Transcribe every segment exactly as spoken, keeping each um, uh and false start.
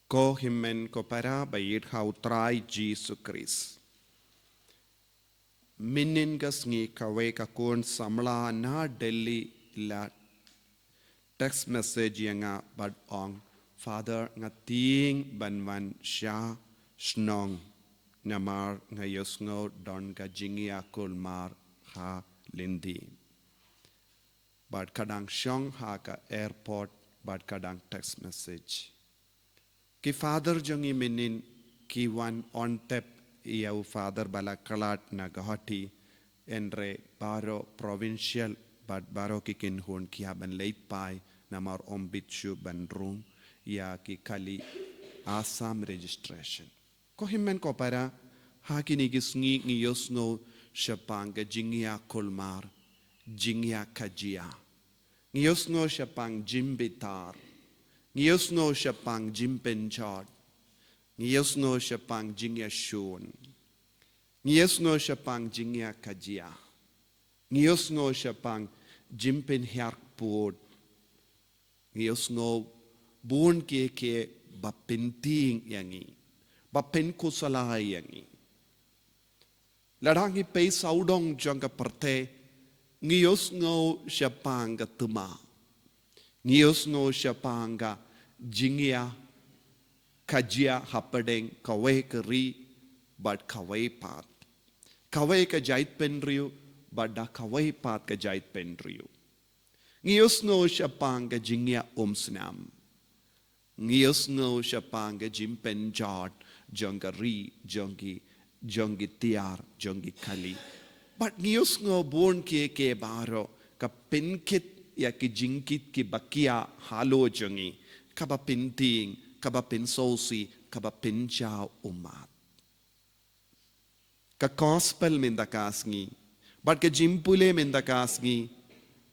Ko hynmen ko para ba ïeit ha u Trai Jisu Khrist. Mynnin ka sngi kawei ka khun samla na Delhi i la text message ïa nga bad ong, "Father, nga tieng ban wan sha shnong namar nga ïohsngew don ka jingïakhun mar ha lynti." Bad ka dang shong ha ka airport bad ka dang text message. Ki father jong ngi mynnin ki wan on tep ïa u father ba la khlad na Guwahati, hynrei baroh provincial bad baroh ki kynhun ki hap ban leit phai namar ym bit shuh ban rung ïa ki kali Assam registration. Ko hynmen ko para, ha kine ki sngi ngi ïohsngew shaphang ka jingïakhun mar, jingïakajia. Ngi ïohsngew shaphang jingbitar. Ngi ïohsngew shaphang jingpynjot. Ngi ïohsngew shaphang jingïashun. Ngi ïohsngew shaphang jingïakajia. Ngi ïohsngew shaphang jingpynhiar pud. Ngi ïohsngew bun kiei kiei ba pyntieng ïa ngi, ba pynkhuslai ïa ngi. Lada ngi peit sawdong jong ka pyrthei, ngi ïohsngew shaphang ka thma. Ngi ïohsngew shaphang ka jingïakajia hapdeng kawei ka ri bad kawei pat. Kawei ka jaitbynriew bad da kawei pat ka jaitbynriew. Ngi ïohsngew shaphang ka jingïaumsnam. Ngi ïohsngew shaphang ka jingpynjot jong ka ri, jong ki, jong ki tiar, jong ki kali. Bad ngi ïohsngew bun kiei kiei baroh ka pynkit ïa ki jingkit kiba khia halor jong ngi, kaba pyntieng, kaba pynsngewsih, kaba pynjaw ummat. Ka gospel mynta ka sngi bad ka jingpule mynta ka sngi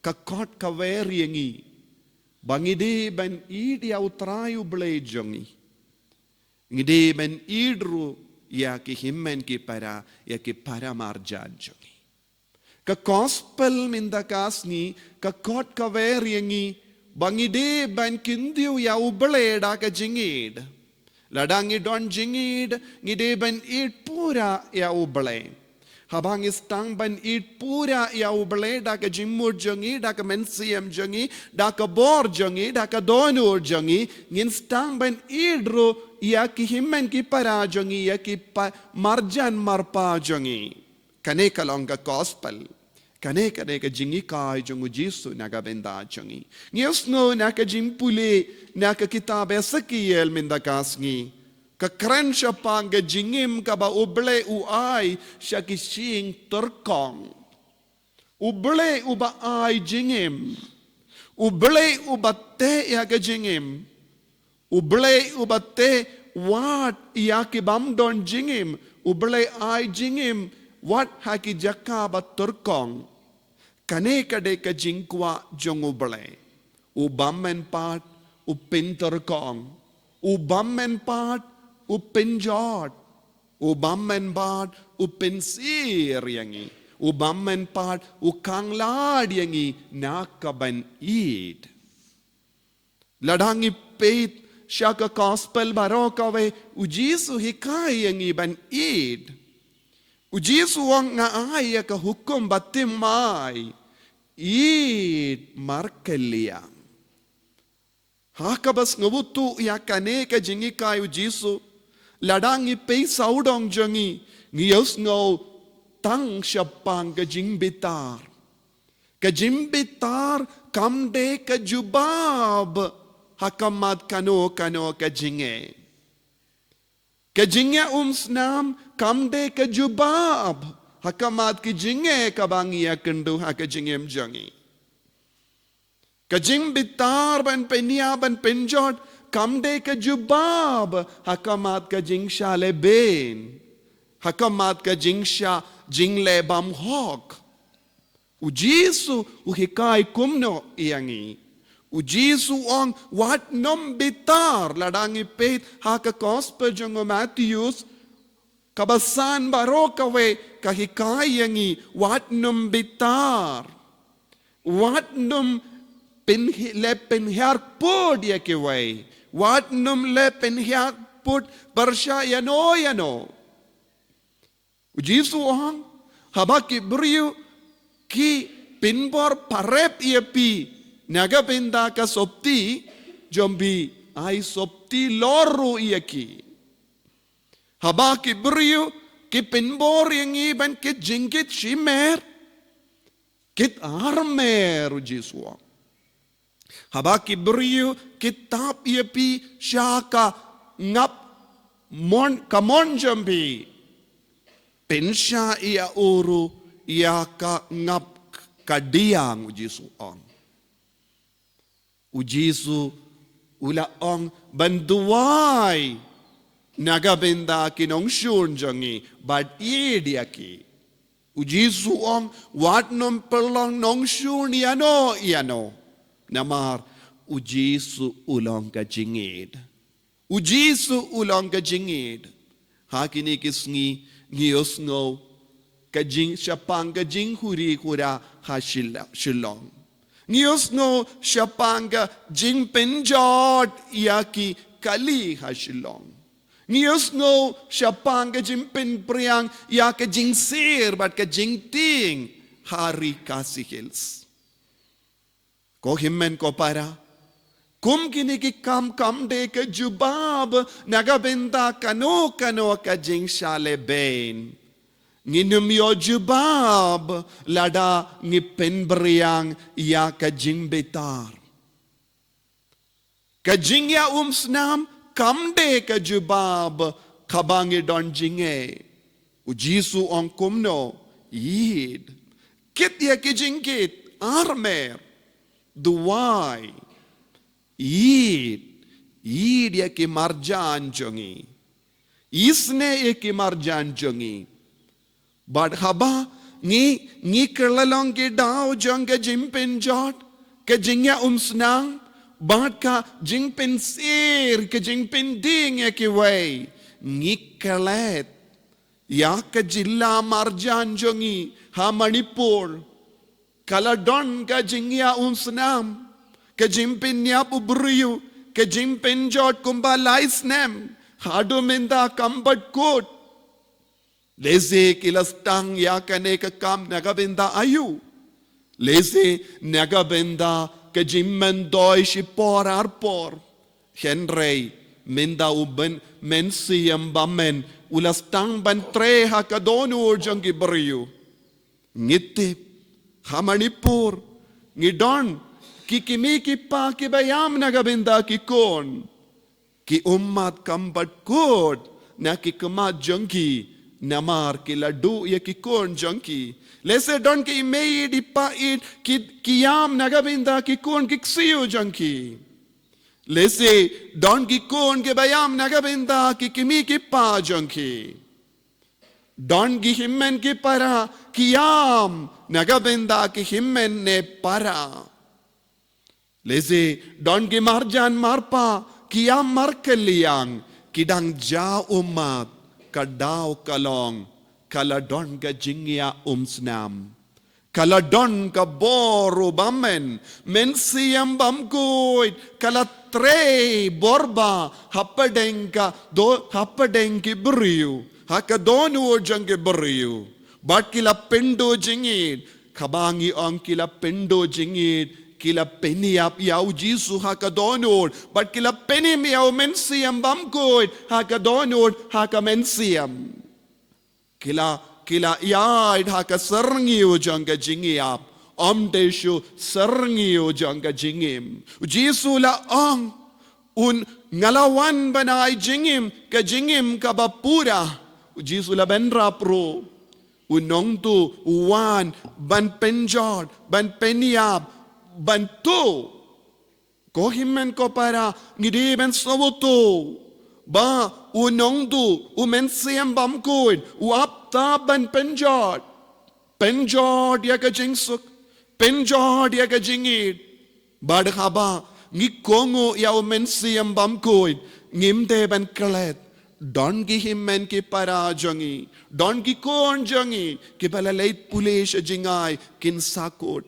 ka khot ka wer ïa ngi ba ngi dei ban ïeit ïa u Trai u Blei jong ngi. Ngi dei ban ïeit ruh ïa ki hynmen ki para, ïa ki para marjan jong ngi. Ka gospel mynta ka sngi ka khot ka wer ïa ngi ba ngi dei ban kyntiew ïa u Blei da ka jingïeit. Lada ngi don jingïeit, ngi dei ban ïeit pura ïa u Blei. Haba ngi sdang ban ïeit pura ïa u Blei da ka jingmut jong ngi, da ka mynsiem jong ngi, da ka bor jong ngi, da ka dohnud jong ngi, ngin sdang ban ïeit ruh ïa ki hynmen ki para jong ngi, ïa ki pa-, marjan marpa jong ngi. Kane ka long ka gospel. Kane, kane ka jinghikai jong u Jisu na ka bynta jong ngi. Ngi ïohsngew na ka jingpule na ka kitab Esekiel mynta ka sngi ka kren shaphang ka jingim kaba u Blei u ai sha ki shyieng tyrkhong. U Blei uba ai jingim. U Blei uba teh ïa ka jingim. U Blei uba teh wat ïa ki bym don jingim, u Blei ai jingim wat ha ki jaka ba tyrkhong. Kane ka dei ka jingkwah jong u Blei. U bym pat u pyntyrkhong, u bym pat u pynjot, u bym pat u pynsir ïa ngi, u bym pat u khanglad ïa ngi na ka ban ïeit. Lada ngi peit sha ka gospel baroh kawei, u Jisu hikai ïa ngi ban ïeit. U Jisu u ong, nga ai ïa ka hukum ba thymmai, ïeit markylliang. Ha kaba sngewthuh ïa kane ka jinghikai u Jisu, lada ngi peit sawdong jong ngi, ngi ïohsngew tang shaphang ka jingbitar. Ka jingbitar kam dei ka jubab ha khmat kano kano ka jingeh. Ka jingïaumsnam kam dei ka jubab ha khmat ki jingeh kaba ngi ïakynduh ha ka jingim jong ngi. Ka jingbitar ban pynïap ban pynjot kam dei ka jubab ha khmat ka jingshah lehbeiñ, ha khmat ka jingshah jingleh bymhok. U Jisu u hikai kumno ïa ngi? U Jisu u ong, wat nym bitar. Lada ngi peit ha ka gospel jong u Mathaios kaba san baroh kawei ka hikai ïa ngi, wat nym bitar. Wat nym pynhi-, leh pynhiar pud ïa kiwei. Wat nym leh pynhiar put pyrshah ïano ïano. U Jisu u ong, haba ki briew ki pynbor parep ïa phi na ka bynta ka sopti jong phi, ai sopti lor ruh ïa ki. Haba ki briew ki pynbor ïa ngi ban kit jingkit shimer, kit armer, u Jisu u ong. Haba ki briew ki tap ïa phi sha ka ngap mon, ka mon jong phi, pynshah ïa u ruh ïa ka ngap kadiang, u Jisu u ong. U Jisu u la ong ban duwai na ka bynta ki nongshun jong ngi bad ïeit ïa ki. U Jisu u ong, wat nym pynlong nongshun ïano ïano. Namar u Jisu u long ka jingïeit. U Jisu u long ka jingïeit. Ha kine ki sngi ngi ïohsngew ka jing, shaphang ka jingkhuri khura ha Shila-, Shillong. Ngi ïohsngew shaphang ka jingpynjot ïa ki kali ha Shillong. Ngi ïohsngew shaphang ka jingpynpriang ïa ka jingsir bad ka jingtieng ha ri Khasi Hills. Ko hynmen ko para, kum kine ki kam kam dei ka jubab na ka bynta kano kano ka jingshah lehbeiñ. Ngin ym ïoh jubab lada ngi pynpriang ïa ka jingbitar. Ka jingïaumsnam kam dei ka jubab kaba ngi don jingeh. U Jisu u ong kumno? Ïeit. Kit ïa ki jingkit armer. Duwai. Ïeit. Ïeit ïa ki marjan jong ngi. Isynei ïa ki marjan jong ngi. Bad haba ngi, ngi kylla long ki daw jong ka jingpynjot, ka jingïaumsnam, bad ka jingpynsir, ka jingpyndieng ïa kiwei, ngi klet ïa ka jylla marjan jong ngi ha Manipur. Ka la don ka jingïaumsnam, ka jingpynïap u briew, ka jingpynjot kumba lai snem, haduh mynta kam pat kut. Lehse ki la sdang ïa kane ka kam na ka bynta aïu? Lehse na ka bynta ka jingmyntoi shipor arpor. Hynrei mynta u Mynsiem Bymman u la sdang ban trei ha ka dohnud jong ki briew. Ngi tip, ha Manipur ngi don ki kmie ki kpa kiba ïam na ka bynta ki khun. Ki ummat kam pat kut na ki khmat jong ki, namar ki la duh ïa ki khun jong ki. Lehse don ki mei ïeit i pa ïeit ki, ki ïam na ka bynta ki khun ki ksiew jong ki. Lehse don ki khun kiba ïam na ka bynta ki kmie ki kpa jong ki. Don ki hynmen ki para ki ïam na ka bynta ki hynmen ne para. Lehse don ki marjan marpa ki ïam markylliang, ki dang jia ummat, ka daw ka long ka la don ka jingïaumsnam. Ka la don ka bor u Bymman, Mynsiem Bymkhuid ka la trei bor ba hapdeng ka do, hapdeng ki briew ha ka dohnud jong ki briew. Bad ki la pynduh jingïeit, kaba ngi ong ki la pynduh jingïeit, ki la pynïap ïa u Jisu ha ka dohnud, bad ki la pynim ïa u Mynsiem Bymkhuid ha ka dohnud, ha ka mynsiem. Ki la, ki la ïaid ha ka syrngiew jong ka jingïap, ym dei shu syrngiew jong ka jingim. U Jisu u la ong, un, nga la wan ban ai jingim, ka jingim kaba pura. U Jisu u la bynrap ruh. U nongtuh u wan ban pynjot, ban pynïap, ban tuh. Ko hynmen ko para, ngi dei ban sngewthuh ba u nongtuh, u Mynsiem Bymkhuid u ap tap ban pynjot. Pynjot ïa ka jingsuk, pynjot ïa ka jingïeit. Bad haba ngi kohnguh ïa u Mynsiem Bymkhuid, ngim dei ban klet. Don ki hynmen ki para jong ngi, don ki khun jong ngi kiba la leit pule sha jngai, kin sa kut.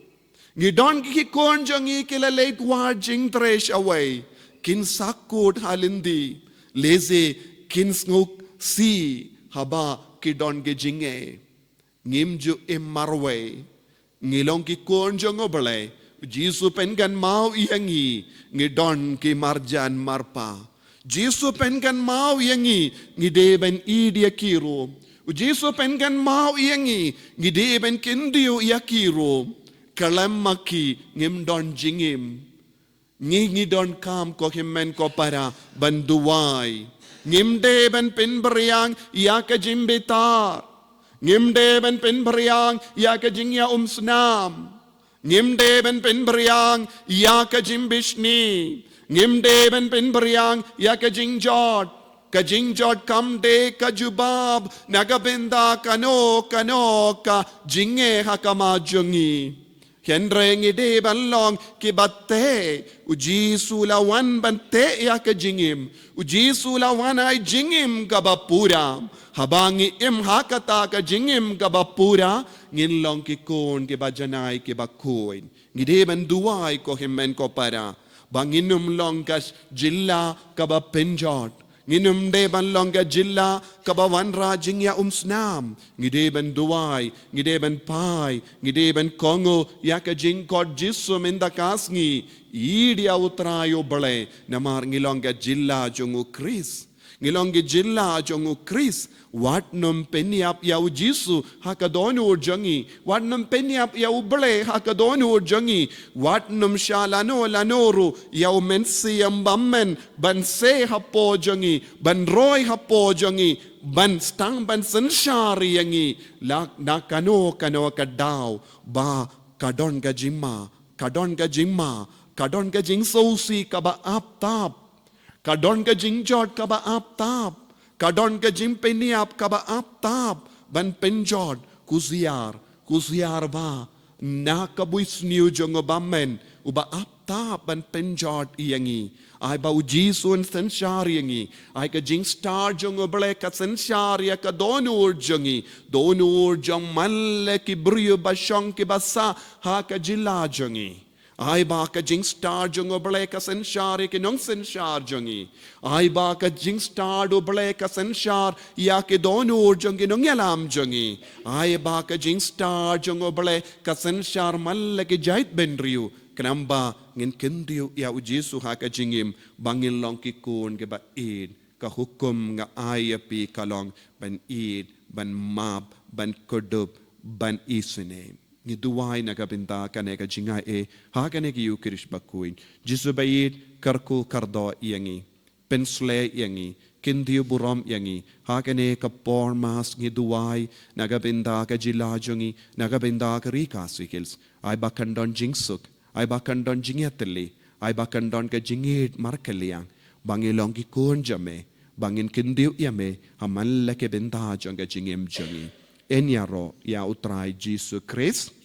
Ngi don ki khun jong ngi ki la leit wad jingtrei shawei, Kin sakut ha lynti, lehse kin sngewsih haba ki don ki jingeh. Ngim ju im marwei. Ngi long ki khun jong U Blei. U Jisu pynkan maw ïa ngi, ngi don ki marjan marpa. Jisu pynkan maw ïa ngi, ngi dei ban ïeit ïa ki ruh. U Jisu pynkan maw ïa ngi, ngi dei ban kyntiew ïa ki ruh. Khlem ma ki ngim don jingim. Ngi ngi donkam ko hynmen ko para ban duwai. Ngim dei ban pynbiang ïa ka jingbitar. Ngim dei ban pynbiang ïa ka jingïaumsnam. Ngim dei ban pynbiang ïa ka jingbishni. Ngim dei ban pynbiang ïa ka jingjot. Ka jingjot kam dei ka jubab na ka bynta kano kano ka jingeh ha khmat jong ngi. Hynrei ngi dei ban long kiba teh. U Jisu u la wan ban teh ïa ka jingim. U Jisu u la wan ai jingim kaba pura. Haba ngi im ha kata ka jingim kaba pura, ngin long ki khun kiba janai kiba khuid. Ngi dei ban duwai ko hynmen ko para ba ngin ym long ka jylla kaba pynjot. Ngin ym dei ban long ka jylla kaba wanrah jingïaumsnam. Ngi dei ban duwai, ngi dei ban phai, ngi dei ban kohnguh ïa ka jingkhot Jisu mynta ka sngi. Ïeit ïa U Trai U Blei, namar ngi long ka jylla jong U Khrist. Ngi long ka jylla jong U Khrist. Wat nym pynïap ïa U Jisu ha ka dohnud jong ngi. Wat nym pynïap ïa U Blei ha ka dohnud jong ngi. Wat nym shah lano lano ruh ïa U Mynsiem Bymman ban sei hapoh jong ngi, ban roi hapoh jong ngi, ban sdang ban synshar ïa ngi. La na kano kano ka daw ba ka don ka jingma, ka don ka jingma, ka don ka jingsngewsih kaba ap tap. Ka don ka jingjot kaba ap tap. Ka don ka jingpynïap kaba ap tap. Ban pynjot, kusiar, kusiar ba na ka buisniew jong U Bymman uba ap tap ban pynjot ïa ngi. Ai ba U Jisu un synshar ïa ngi. Ai ka jingstad jong U Blei ka synshar ïa ka dohnud jong ngi. Dohnud jong man la ki briew ba shong kiba sah ha ka jylla jong ngi. Ai ba ka jingstad jong U Blei ka synshar ïa ki nongsynshar jong ngi. Ai ba ka jingstad U Blei ka synshar ïa ki dohnud jong ki nongïalam jong ngi. Ai ba ka jingstad jong U Blei ka synshar man la ki jaitbynriew. Khnang ba ngin kyntiew ïa U Jisu ha ka jingim ba ngin long ki khun kiba ïeit. Ka hukum nga ai ïa phi ka long ban ïeit, ban map, ban kdup, ban isynei. Ngi duwai na ka bynta kane ka jingai eh ha kane ka Ïukharist bakhuid. Jisu ba ïeit, kyrkhu kyrdoh ïa ngi, pynsleh ïa ngi, kyntiew burom ïa ngi. Ha kane ka por Mass ngi duwai na ka bynta ka jylla jong ngi, na ka bynta ka ri Khasi Hills. Ai ba kan don jingsuk, ai ba kan don jingïatylli, ai ba kan don ka jingïeit markylliang, ba ngi long ki khun jong me, ba ngin kyntiew ïa me ha man la ki bynta jong ka jingim jong ngi. Yn ïaroh ïa U Trai Jisu Khrist.